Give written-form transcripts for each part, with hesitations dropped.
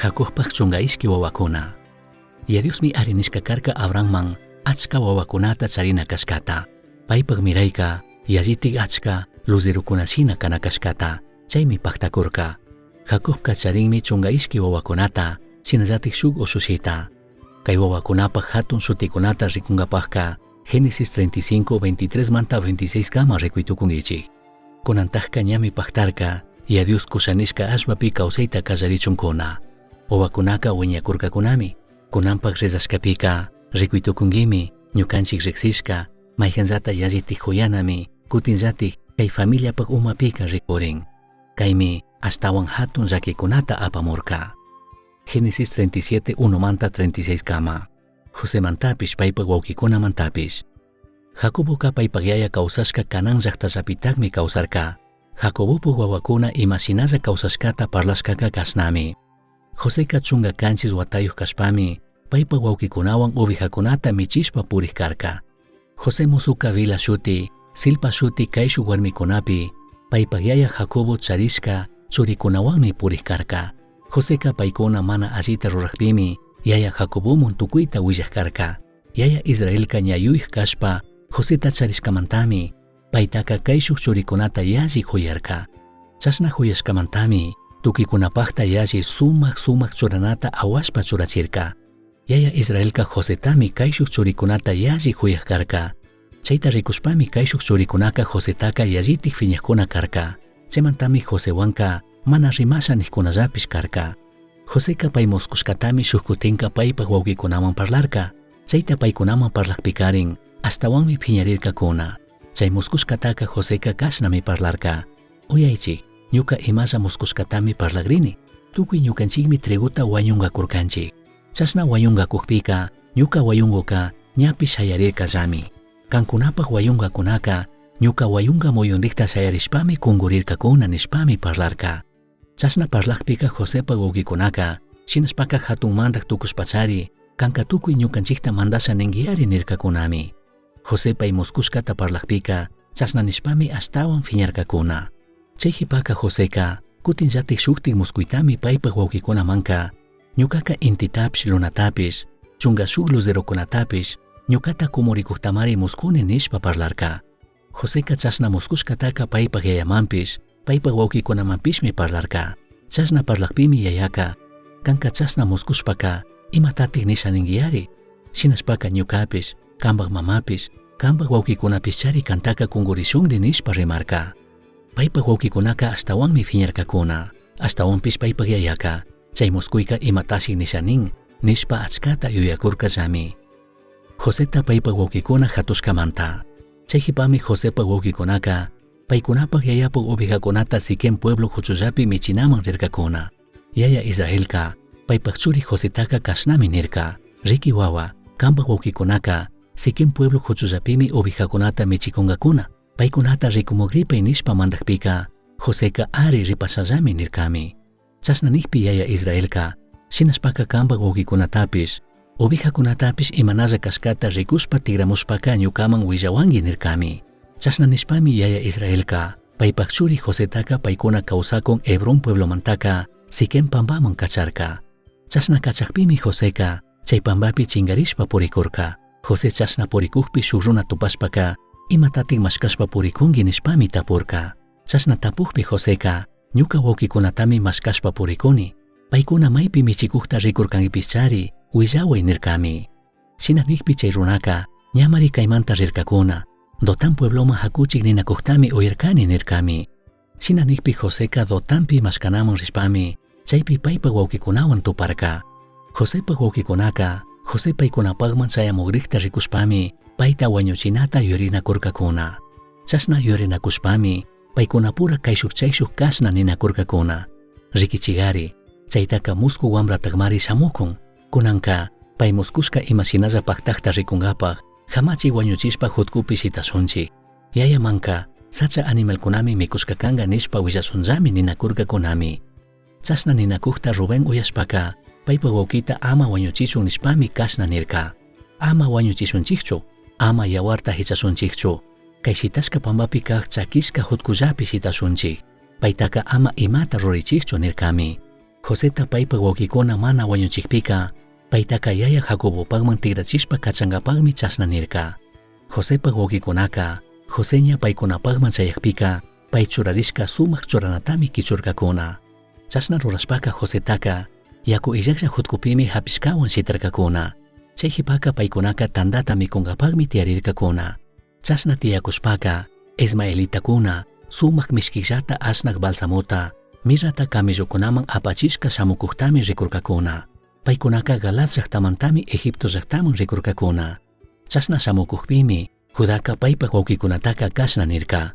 Jacobpaj chunga ishqui huahuacuna. Yaya Diosmi ari nishca carca Abrahamman achca huahuacunata charina cashcata. Paipaj miraica yallitaj achca luzerocuna shina cana cashcata, chaimi pajtacurca. Jacobca charinmi chunga ishqui huahuacunata, shinallataj shuj ushushita. Cai huahuacunapaj jatun shuticunata ricungapajca Génesis 35, 23 manta 26 cama ricui tucunguichij. Cunantajca ñami pajtarca, Yaya Dios cusha nishca allpapi causaita callarichuncuna. Huahuacunaca huiñacurcacunami. Cunanpaj rezashcapica, ricui tucunguimi, ñucanchij rijsishca, maijanllata yallitaj juyanami, cutinllataj cai familiapaj umapica ricurin. Caimi ashtahuan jatun llaquicunata apamurca. Génesis 37, 1 manta 36 cama. Josemantapish paipaj huauquicunamantapish. Jacoboca paipaj yaya causashca Canaán llajtallapitajmi causarca. Jacobopaj huahuacuna ima shinalla causashcata parlashcaca cashnami. Joseca chunga canchis huatayuj cashpami paipaj huauquicunahuan ovejacunata michishpa purij carca. José mosoca Bila shuti, Zilpa shuti caishuj huarmicunapi paipaj yaya Jacobo charishca churicunahuanmi purij carca. Joseca paicuna mana allita rurajpimi yaya Jacoboman tucuita huillaj carca. Yaya Israelca ña yuyaj cashpa Joseta charishcamantami paitaca caishuj churicunata yalli juyarca. Chashna juyashcamantami tucuicunapajta yalli sumaj sumaj churanata ahuashpa churachirca. Yaya Israelca Josetami caishuj churicunata yalli juyaj carca. Chaita ricushpami caishuj churicunaca Josetaca yallitaj fiñajcuna carca. Chaimantami Josehuanca mana rimasha nijcunallapish carca. Joseca pai muscushcatami shuj cutinca paipaj huauquicunaman parlarca. Chaita paicunaman parlajpicarin ashtahuanmi fiñarircacuna. Chai muscushcataca Joseca cashnami parlarca: Uyaichij, ñuca imalla muscushcatami parlagrini. Tucui ñucanchijmi trigota huañungacurcanchij. Chashna huañungacujpica ñuca huayunguca ñapish shayarircallami. Cancunapaj huayungacunaca ñuca huayunga muyundijta shayarishpami cungurircacuna nishpami parlarca. Chashna parlajpica Josepaj huauquicunaca, Shinashpaca jatun mandaj tucushpachari, canca tucui ñucanchijta mandasha ninguiari nircacunami. José pai muscushcata parlajpica, chashna nishpami ashtahuan fiñarcacuna. Chai jipaca Joseca, cutinllataj shujtaj muscuitami paipaj huauquicunamanca, Ñucaca intitapish, lunatapish, chunga shuj luzerocunatapish ñucata cumuricujtamari muscuni nishpa parlarca. Joseca chashna muscushcataca paipaj yayamanpish, paipaj huauquicunamanpishmi parlarca. Chashna parlajpimi yayaca, Canca chashna muscushpaca, imatataj nisha ninguiyari? Shinashpaca ñucapish, cambaj mamapish, cambaj huauquicunapishchari cantaca cungurishunri nishpa rimarca. Paipaj huauquicunaca ashtahuanmi fiñarcacuna. Ashtahuanpish paipaj yayaca, Chai muscuica imatashi nisha nin? nishpa achcata yuyacurcallami. Joseta paipaj huauquicuna jatushcamanta. Chai jipami Josepaj huauquicunaca paicunapaj yayapaj ovejacunata Siquem pueblo juchullapi michinaman rircacuna. Yaya Israelca paipaj churi Josetaca cashnami nirca, Riqui huahua, cambaj huauquicunaca Siquem pueblo juchullapimi ovejacunata michicungacuna. Paicunata ricumugripai nishpa mandajpica, Joseca ari ripashallami nircami. Chashna nijpi yaya Israelca, Shinashpaca cambaj huauquicunatapish, ovejacunatapish imanalla cashcata ricushpa tigramushpaca ñucaman huillahuangui nircami. Chashna nishpami yaya Israelca, paipaj churi Josetaca paicuna causacun Hebrón pueblomantaca Siquem pambaman cacharca. Chashna cachajpimi Joseca chai pambapi chingarishpa puricurca. José chashna puricujpi shuj runa tupashpaca, Imatataj mashcashpa puricungui nishpami tapurca. Chashna tapujpi Joseca, Ñuca huauquicunatami mashcashpa puricuni. Paicuna maipi michicujta ricurcanguipishchari, huillahuai nircami. Shina nijpi chai runaca, Ñamari caimanta rircacuna. Dotán puebloman jacuchij ninacujtami uyarcani nircami. Shina nijpi Joseca Dotanpi mashcanaman rishpami, chaipi paipaj huauquicunahuan tuparca. Josepaj huauquicunaca José paicunapajman chayamugrijta ricushpami, paita huañuchinata yuyarinacurcacuna. Chashna yuyarinacushpami, paicunapura caishuj chaishuj cashna ninacurcacuna, Riquichigari, chaitaca muscu huambratajmari shamucun. Cunanca, pai muscushca ima shinalla pajtajta ricungapaj, jamachi huañuchishpa jutcupi shitashunchij. Yayamanca, sacha animalcunami micushca canga nishpa huillashunllami ninacurcacunami. Chashna ninacujta Rubén uyashpaca, paipaj huauquita ama huañuchichun nishpami cashna nirca, Ama huañuchishunchijchu, ama yahuarta jichashunchijchu. Cai shitashca pambapi caj chaquishca jutcullapi shitashunchij. Paitaca ama imata ruraichijchu nircami. Joseta paipaj huauquicuna mana huañuchijpica, paitaca yaya Jacobopajman tigrachishpa cachangapajmi chashna nirca. Josepaj huauquicunaca, José ña paicunapajman chayajpica, pai churarishca sumaj churanatami quichurcacuna. Chashna rurashpaca Josetaca, yacu illajlla jutcupimi japishcahuan shitarcacuna. Chai jipaca paicunaca tandata micungapajmi tiyarircacuna. Chashna tiyacushpaca, ismaelitacuna sumaj mishquijllata ashnaj balsamota, mirrata camellocunaman apachishca shamucujtami ricurcacuna. Paicunaca Galaad llajtamantami Egipto llajtaman ricurcacuna. Chashna shamucujpimi, Judaca paipaj huauquicunataca cashna nirca: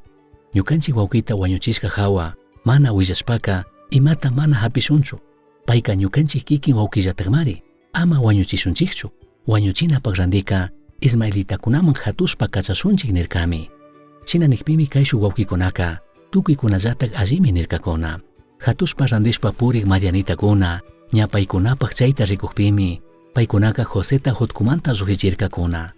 Ñucanchij huauquita huañuchishca jahua mana huillashpaca imata mana japishunchu. Paica ñucanchij quiquin huauquillatajmari, ama huañuchishunchijchu. Huañuchinapaj randica ismaelitacunaman jatushpa cachashunchij nircami. Shina nijpimi caishuj huauquicunaca tucuicunallataj allimi nircacuna. Jatushpa randishpa purij madianitacuna ña paicunapaj chaita ricujpimi, paicunaca Joseta jutcumanta llujshichircacuna.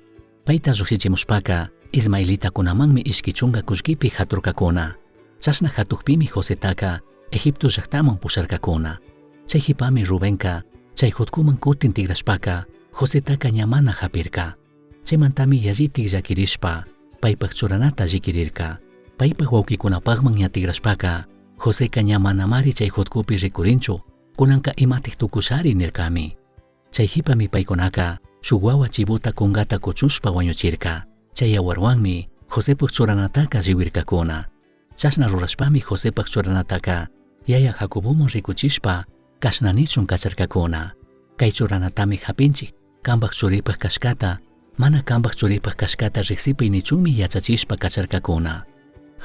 Paita llujshichimushpaca ismaelitacunamanmi ishqui chunga cullquipi jaturcacuna. Chashna jatujpimi Josetaca Egipto llajtaman pusharcacuna. Chai jipami Rubenca chai jutcuman cutin tigrashpaca Josetaca ña mana japirca. Chaimantami yallitaj llaquirishpa paipaj churanata lliquirirca. Paipaj huauquicunapajman ña tigrashpaca, Joseca ña manamari chai jutcupi ricurinchu, cunanca imataj tucushari nircami. Chai jipami paicunaca shuj huahua chivota cungata cuchushpa huañuchirca. Chai yahuarhuanmi Josepaj churanataca llihuircacuna. Chashna rurashpami Josepaj churanataca yaya Jacoboman ricuchishpa cashna nichun cacharcacuna: Cai churanatami japinchij, cambaj churipaj cashcata, mana cambaj churipaj cashcata rijsipai nichunmi yachachishpa cacharcacuna.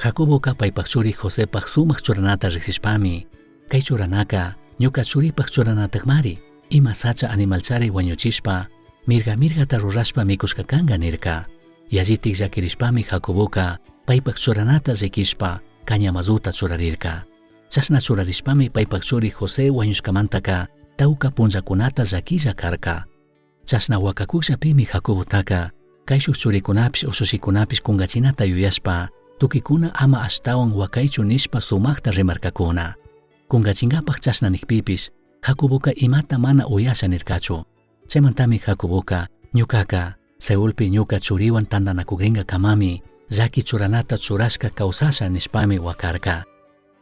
Jacoboca paipaj churi Josepaj sumaj churanata rijsishpami, Cai churanaca ñuca churipaj churanatajmari, ima sacha animalchari huañuchishpa, mirga mirgata rurashpa micushca canga nirca. Yallitaj llaquirishpami Jacoboca paipaj churanata lliquishpa cañamazuta churarirca. Chashna churarishpami paipaj churi José huañushcamantaca tauca punllacunata llaquilla carca. Chashna huacacujllapimi Jacobotaca caishuj churicunapish ushushicunapish cungachinata yuyashpa tucuicuna ama ashtahuan huacaichu nishpa sumajta rimarcacuna. Cungachingapaj chashna nijpipish Jacoboca imata mana uyasha nircachu. Chaimantami Jacoboca, Ñucaca, Seolpi ñuca churihuan tandanacugringacamami llaqui churanata churashca causasha nishpami huacarca.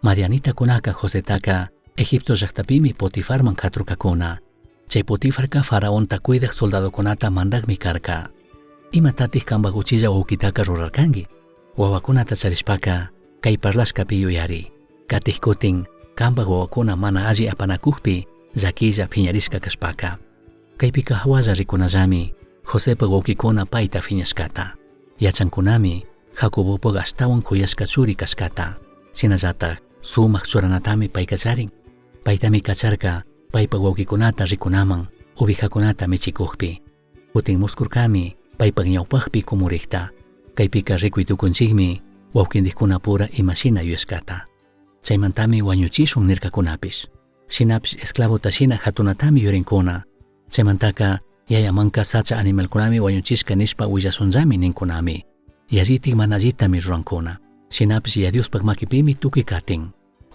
Madianitacunaca Josetaca Egipto llajtapimi Potifarman jaturcacuna. Chai Potifarca faraonta cuidaj soldadocunata mandajmi carca. Imatataj cambaj uchilla huauquitaca rurarcangui? Huahuacunata charishpaca cai parlashcapi yuyari. Catij cutin cambaj huahuacuna mana alli apanacujpi llaquilla phiñarishca cashpaca. Caipica jahualla ricunallami Josepaj huauquicuna paita phiñashcata. Yachancunami Jacobopaj ashtahuan juyashca churi cashcata. Shinallataj sumaj churanatami paica charin. Paitami cacharca paipaj huauquicunata ricunaman ovejacunata michicujpi. Cutin muscurcami paipaj ñaupajpi cumurijta. Caipica ricui tucunchijmi huauquindijcunapura ima shina yuyashcata. Chaimantami huañuchishun nircacunapish. Shinapish esclavota shina jatunatami yurincuna. Chaimantaca yayamanca sacha animalcunami huañuchishca nishpa huillashunllami nincunami. Yallitaj mana allitami rurancuna. Shinapish Yaya Diospaj maquipimi tucui catin.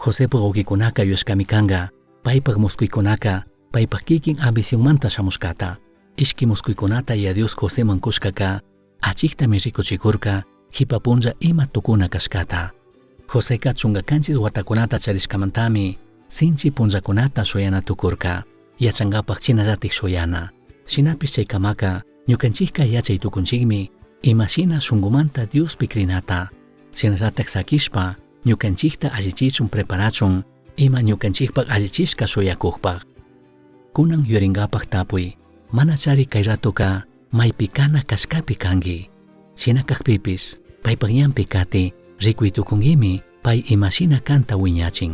Josepaj huauquicunaca yuyashcami canga, paipaj muscuicunaca paipaj quiquin ambicionmanta shamushcata. Ishqui muscuicunata Yaya Dios Joseman cushcaca achijtami ricuchicurca jipa punlla ima tucuna cashcata. Joseca chunga canchis huatacunata charishcamantami sinchi punllacunata shuyana tucurca. Yachangapaj shinallataj shuyana. Shinapish chaicamaca ñucanchijca yachai tucunchijmi ima shina shungumanta Diospi crinata. Shinallataj saquishpa ñucanchijta allichichun preparachun ima ñucanchijpaj allichishca shuyacujpaj. Cunan yuyaringapaj tapui, mana chari cai ratoca maipi cana cashcapi cangui. Shina cajpipish paipaj ñanpi cati ricui tucunguimi pai ima shina canta huiñachin.